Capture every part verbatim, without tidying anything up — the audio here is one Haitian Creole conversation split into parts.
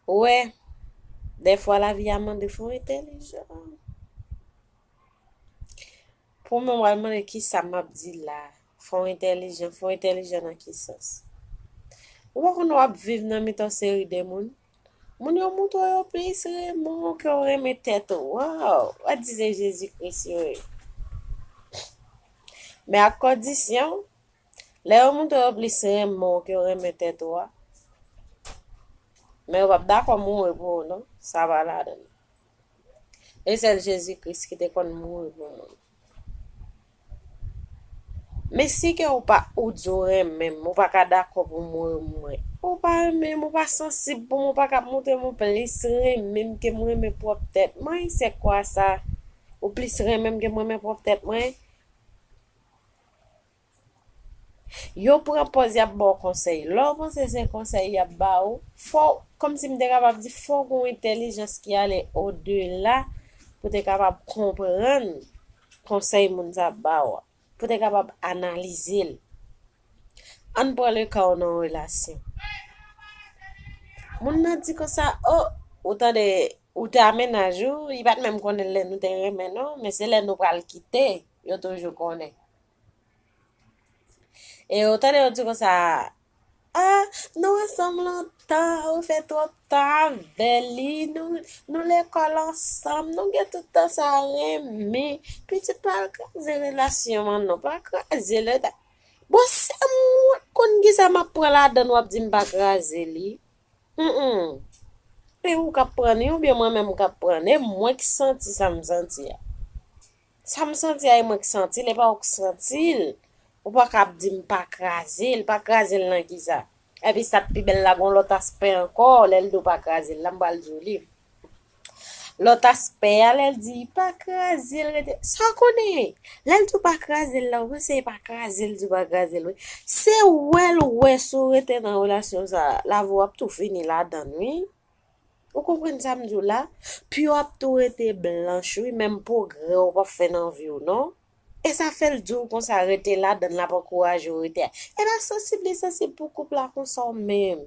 Ou wè, dèfwa lavi a mande fò w entèlijan. Pou mwen, w al mande kisa m ap di la. Fò w entèlijan, fò w entèlijan nan ki sans? Ou pa konn w ap viv nan mitan seri de moun? Moun yo montre w yo plis renmen w ke w renmen tèt ou. Waw! W a di se Jezi Kris yo ye. Men ak kondisyon, lè yo montre w yo plis renmen w ke w renmen tèt ou a, men yo p ap dakò mouri pou ou non. Sa pa ladan. E sèl Jezi Kris ki te konn mouri pou moun. Men si ke ou pa, ou di w renmen m, ou pa ka dakò pou mouri pou mwen. Ou pa renmen m, ou pa sansib pou mwen, ou pa ka montre m ou plis renmen m ke m renmen pwòp tèt mwen. Se kwa sa? Ou plis renmen m ke m renmen pwòp tèt mwen? Yo pran pòz y ap ba w konsèy. Lè w panse se konsèy y ap ba ou, fò w, kòmsi m te kapab di, fò w gen yon entèlijans ki ale odela pou te kapab konprann konsèy moun sa ap ba w a, pou te kapab analize l. Ann pran le ka w nan yon relasyon. Moun nan di konsa, o, ou tande, ou te a mennaj ou, li pa t menm konnen lè nou te renmen non, men se lè nou pral kite, yo toujou konnen. E ou tande yo di konsa, a, nou ansanm lontan, ou fè twòp tan avè li, nou, nou lekòl ansanm, nou gen tout tan sa renmen. Pitit pa al kraze relasyon an non, pa kraze l. Bon, se mwen k konn kisa m ap pran ladan l, w ap di m pa kraze li. Mm. E ou k ap pran li oubyen mwen menm k ap pran l? E mwen k santi sa m santi a. Sa m santi a, e mwen k santi l, e pa ou k santi l. Ou pa ka ap di m pa kraze l, pa kraze l nan kisa? Epi sa k pi bèl la, gon lòt aspè ankò, lè l di w pa kraze l la, m pral di w li. Lòt aspè a, lè l di pa kraze l, rete. Sa w konnen? Lè l di w pa kraze l la, ou panse e pa kraze l di w pa kraze l, wi. Se wè l wè si w rete nan relasyon sa a, lavi w ap tou fini ladan l, wi. Ou konprann sa m di w la? Pye w ap tou rete blanch, wi, menm pwogrè w p ap fè nan vi w, non. E sa fè l di w konsa, rete ladan l, l ap ankouraje w rete a. E pa sansib li sansib pou koup la konsa w menm.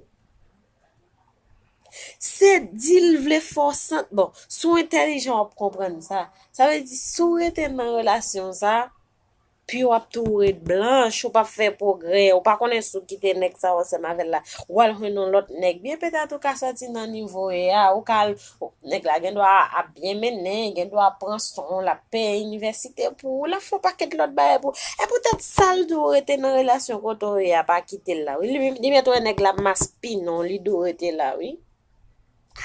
Se di l vle fè w santi, bon, si w entèlijan w ap konprann sa. Sa vle di, si w rete nan relasyon sa, pye w ap tou ret blanch, ou p ap fè pwogrè, ou pa konnen si w kite nèg sa w ansanm avè l la, w al jwenn yon lòt nèg. Byen petèt ou ka sòti nan nivo w ye a, ou ka al, nèg la gen dwa ap byen mennen, gen dwa ap pran swen w, l ap peye inivèsite pou ou, l ap fè yon pakèt lòt bagay pou ou. E poutèt sa l di w rete nan relasyon kote w ye a, pa kite l la, wi. Li, li mèt wè nèg la maspinen w, li di w rete la, wi.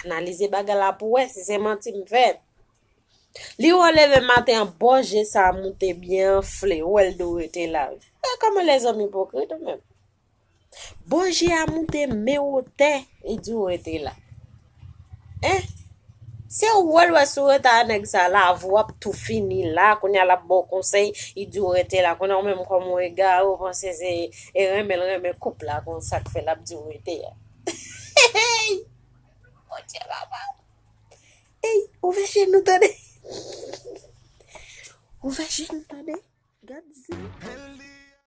Analize bagay la pou w wè si se manti m fè. Li wè w leve maten an, bò je sa a moute byen anfle, ou wè l di w rete la, wi. E kòman lèzòm ipokrit ou menm? Bò je a moute men wotè, li di w rete la. Hein? Se ou wè l wè si w rete a nèg sa, lavi w ap tou fini la, kounye a l ap ba w konsèy, li di w rete la. Kounye a ou menm kòm ou egare, ou panse se e renmen l renmen koup la, konsa k fè l ap di w rete a. Bondye papa. Ey, ouvè je nou tande. Ouvè je nou tande. Gad zen.